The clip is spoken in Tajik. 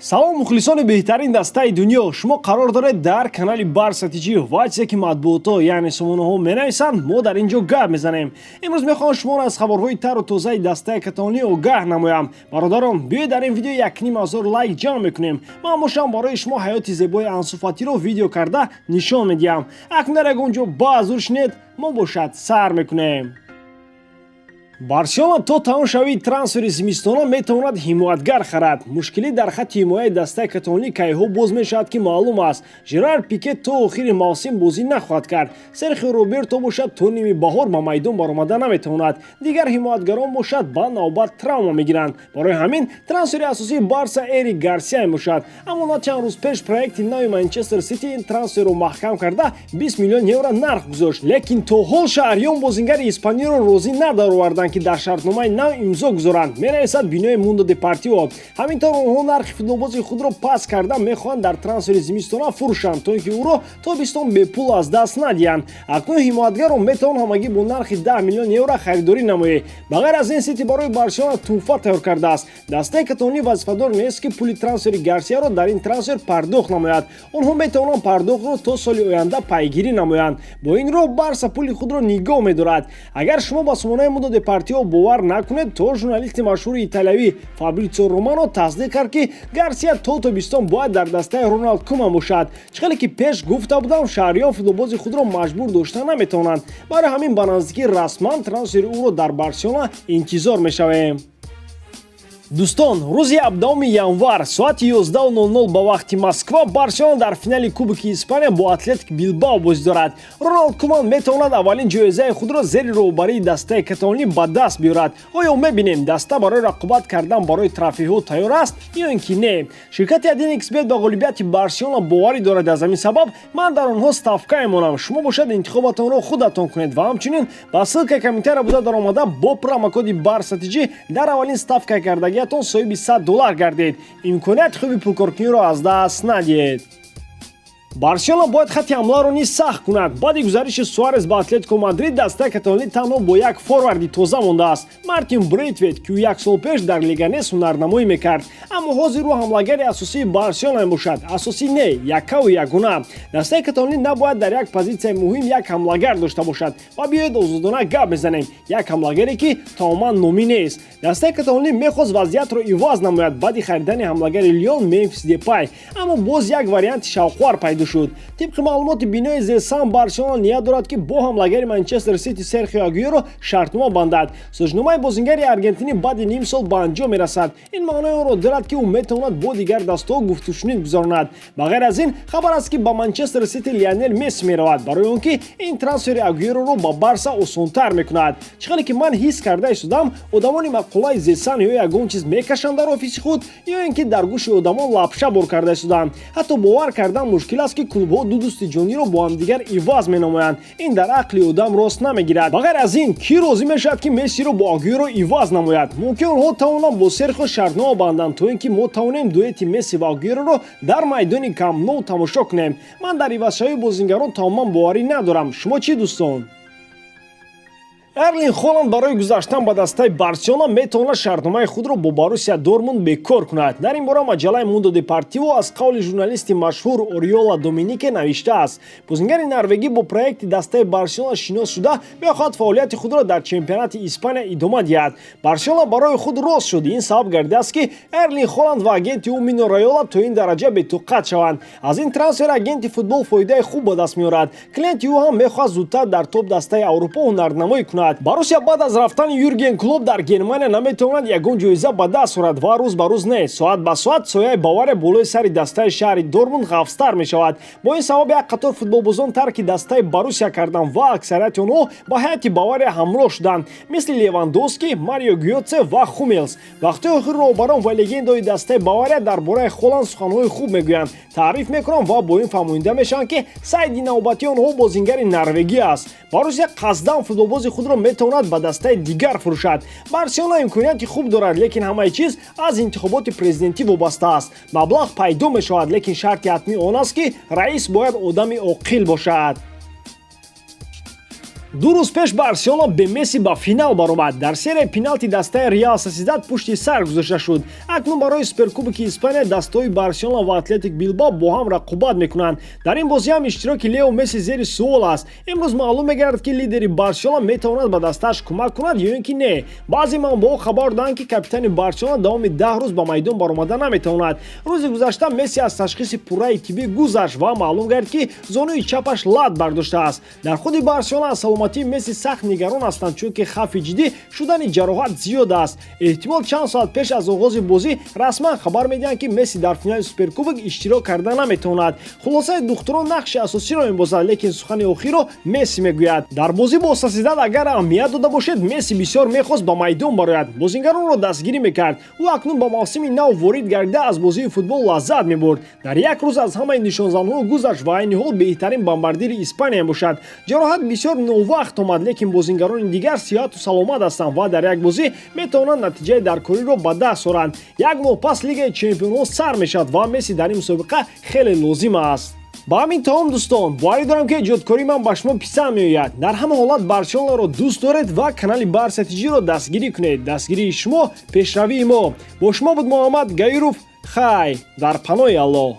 Салом, мухлисони беҳтарин дастаи дунё! Шумо қарор доред дар канали Барса ТЖ ва чизе ки матбуотҳо, яъне сомонаҳо менависанд, мо дар ин ҷо гап мезанем. Имрӯз мехоҳам шуморо аз хабарҳои тару тозаи дастаи каталонӣ огаҳ намоям. Бародарон, биёед, дар ин видео 1500 лайк ҷамъ мекунем. Ман бошам, барои шумо ҳаёти зебои Ансу Фатиро видео карда нишон медиҳам. Акнун дар ягон ҷо баъзур шинед, мо бошад сар мекунем. Барселона то тамом шавии трансфери зимистона метавонад ҳимоятгар харад. Мушкилӣ дар хатти ҳимояи дастаи каталонӣ кайҳо боз мешавад, ки маълум аст. Жерар Пике то охири мавсим бозӣ нахоҳад кард. Серхио Роберто бошад, то ними баҳор ба майдон баромада наметавонад. Дигар ҳимоятгарон бошад, ба навбат травма мегиранд. Барои ҳамин трансфери асосии Барса Эрик Гарсия мебошад. Аммо на чанд рӯз пеш проекти нави Манчестер Сити ин трансферро маҳкам карда, 20 миллион евро нарх гузошт, лекин то ҳол шаҳриён бозингари испаниро розӣ надароварданд, ки дар шартномаи нав имзо гузоранд, менависад бинои Мундо Депортиво. Ҳамин тавр онҳо нархи футболбози худро паст карда, мехоҳанд дар трансфери зимистона фурӯшанд, то ин ки ӯро тобистон бепул аз даст надиҳанд. Акнун ҳимоятгарро метавон ҳамагӣ бо нархи 10 миллион евро харидорӣ намоед. Ба ғайр аз ин, Сити барои Барселона тӯҳфа тайёр кардааст. Дастаи каталонӣ вазифадор нест, ки пули трансфери Гарсияро дар ин трансфер пардохт намояд. Онҳо метавонанд пардохтро то соли оянда пайгирӣ намоянд. Бо ин роҳ Барса пули худро нигоҳ медорад. Агар шумо ба сомонаи Мундо Депортиво бовар накунед, то журналисти машҳури италиявӣ Фабритсио Романо тасдиқ кард, ки Гарсия то тобистон бояд дар дастаи Роналд Куман бошад. Чӣ хеле ки пеш гуфта будам, шаҳриён футболбози худро маҷбур дошта наметавонанд. Барои ҳамин ба наздикӣ расман трансфери ӯро дар Барселона интизор мешавем. Дӯстон, рӯзи 17 январ соати 11:00 ба вақти Москва Барселона дар финали Кубоки Испания бо Атлетик Билбао бозӣ дорад. Роналд Куман метавонад аввалин ҷоизаи худро зери роҳбарии дастаи каталонӣ ба даст биёрад. Оё мебинем, даста барои рақобат кардан барои трофейҳо тайёр аст ё ин ки не? Ширкати 1xBet ба ғолибияти Барселона боварӣ дорад. Аз ҳамин сабаб ман дар онҳо ставка мемонам. Шумо бошад, интихобатонро худатон кунед ва ҳамчунин ба ссылка комментария буда даромада, бо промокоди БАРСАТИҷи дар аввалин ставка кардагиатон соҳиби 100 доллар гардед. Имконияти хуби пулкоркуниро аз даст надиҳед. Барселона бояд хатти ҳамларо низ сахт кунад. Баъди гузариши Суарес ба Атлетико Мадрид, дастаи каталонӣ танҳо бо як форварди тоза мондааст, Мартин Брейтвейт, ки ӯ як сол пеш дар Леганес ҳунарнамоӣ мекард. Аммо ҳозир ӯ ҳамлагари асосии Барселона мебошад. Асосӣ не, яккаву ягона. Дастаи каталонӣ набояд дар як позитсияи муҳим як ҳамлагар дошта бошад. Ва биёед, озодона гап мезанем: як ҳамлагаре, ки тамоман номӣ нест. Дастаи каталонӣ мехост вазъиятро иваз намояд баъди харидани ҳамлагари Лион Мемфис Депай, аммо боз як варианти шавқовар пайдо шуд. Тибқи маълумоти бинои Зе Сан, Барселона ният дорад, ки бо ҳамлагари Манчестер Сити Серхио Агуеро шартнома бандад. Созишномаи бозингари аргентинӣ баъди ним сол ба анҷом мерасад. Ин маънои онро дорад, ки ӯ метавонад бо дигар дастаҳо гуфтушунид гузаронад. Ба ғайр аз ин, хабар аст, ки ба Манчестер Сити Лионел Месси меравад, барои он ки ин трансфери Агуероро ба Барса осонтар мекунад. Чӣ хеле ки ман ҳис карда истодам, одамони мақолаи Зе Сан ё ягон чиз мекашанд дар офиси худ, ё ин ки дар гӯши одамон лапша бор карда истоданд. Ҳатто бовар кардан мушкил аст, ки клубҳо ду дӯсти ҷониро бо ҳамдигар иваз менамоянд. Ин дар ақли одам рост намегирад. Ба ғайр аз ин, кӣ розӣ мешавад, ки Мессиро бо Агуеро иваз намояд? Мумкин онҳо тавонанд бо Серхио шартнома банданд, то ин ки мо тавонем дуэти Месси ва Агуероро дар майдони Камп Ноу тамошо кунем. Ман дар ивазшавии бозингарон тамоман боварӣ надорам. Шумо чӣ, дӯстон? Эрлинг Холанд барои гузаштан ба дастаи Барселона метавонад шартномаи худро бо Боруссия Дортмунд бекор кунад. Дар ин бора маҷаллаи Мундо Депортиво аз қавли журналисти машҳур Ориола Доминике навиштааст. Бозингари норвегӣ бо проекти дастаи Барселона шинос шуда, мехоҳад фаъолияти худро дар чемпионати Испания идома диҳад. Барселона барои худ рост шуд. Ин сабаб гардидааст, ки Эрлинг Холанд ва агенти ӯ Мино Райола то ин дараҷа бетоқат шаванд. Аз ин трансфер агенти футбол фоидаи хуб ба даст меорад. Клиенти ӯ ҳам мехоҳад зудтар дар топ дастаи Аврупо ҳунарнамоӣ кунад. Боруссия баъд аз рафтани Юрген Клоп дар Германия наметавонад ягон ҷоиза ба даст орад ва рӯз ба рӯз не, соат ба соат сояи Бавария болои сари дастаи шаҳри Дортмунд ғафзтар мешавад. Бо ин сабаб як қатор футболбозон тарки дастаи Боруссия карданд ва аксарияти онҳо ба ҳайати Бавария ҳамроҳ шуданд, мисли Левандовски, Марио Гётсе ва Хумелс. Вақтҳои охир роҳбарон ва легендаҳои дастаи Бавария дар бораи Холанд суханҳои хуб мегӯянд, таъриф мекунанд ва бо ин фаҳмонида мешаванд, ки сайди навбатии онҳо бозингари норвегӣ аст. Боруссия қасдан футболбози худро метавонад ба дастаи дигар фурӯшад. Барселона имконияти хуб дорад, лекин ҳамаи чиз аз интихоботи президентӣ вобаста аст. Маблағ пайдо мешавад, лекин шарти ҳатмӣ он аст, ки раис бояд одами оқил бошад. 2 рӯз пеш Барселона бе Месси ба финал баромад. Дар серияи пеналти дастаи Реал Сосьедад пушти сар гузошта шуд. Акнун барои Суперкубоки Испания дастаҳои Барселона ва Атлетик Билбао бо ҳам рақобат мекунанд. Дар ин бозӣ ҳам иштироки Лео Месси зери суол аст. Имрӯз маълум мегардад, ки лидери Барселона метавонад ба дастааш кӯмак кунад ё ин ки не. Баъзе манбаъҳо хабар доданд, ки капитани Барселона давоми 10 рӯз ба майдон баромада наметавонад. Рӯзи гузашта Месси аз ташхиси пурраи тиббӣ гузашт ва маълум гардид, ки зонуи чапаш лат бардоштааст. Дар худи Барселона аз саломатии Месси сахт нигарон ҳастанд, чунки хавфи ҷиддӣ шудани ҷароҳат зиёд аст. Эҳтимол, чанд соат пеш аз оғози бозӣ расман хабар медиҳанд, ки Месси дар финали Суперкубок иштирок карда наметавонад. Хулосаи духтурон нақши асосиро мебозад, лекин сухани охирро Месси мегӯяд. Дар бозӣ бо Сосьедад, агар аҳамият дода бошед, Месси бисёр мехост ба майдон барояд, бозингаронро дастгирӣ мекард. Ӯ акнун ба мавсими нав ворид гардида, аз бозии футбол лаззат мебурд. Дар як рӯз аз ҳамаи нишонзанҳо гузашт ва айни ҳол беҳтарин бомбардири Испания мебошад. Ҷароҳат бисёр новақт омад, лекин бозингарони дигар сиҳату саломат ҳастанд ва дар як бозӣ метавонанд натиҷаи даркориро ба даст оранд. Як моҳ пас Лигаи чемпионҳо сар мешавад ва Месси дар ин мусобиқа хеле лозим аст. Ба ҳамин тамом, дӯстон. Боварӣ дорам, ки эҷодкории ман ба шумо писанд меояд. Дар ҳама ҳолат Барселонаро дӯст доред ва канали Барса ТЖ-ро дастгирӣ кунед. Дастгирии шумо — пешравии мо. Бо шумо буд Муҳаммад Гаиров. Хай, дар паноҳи Аллоҳ.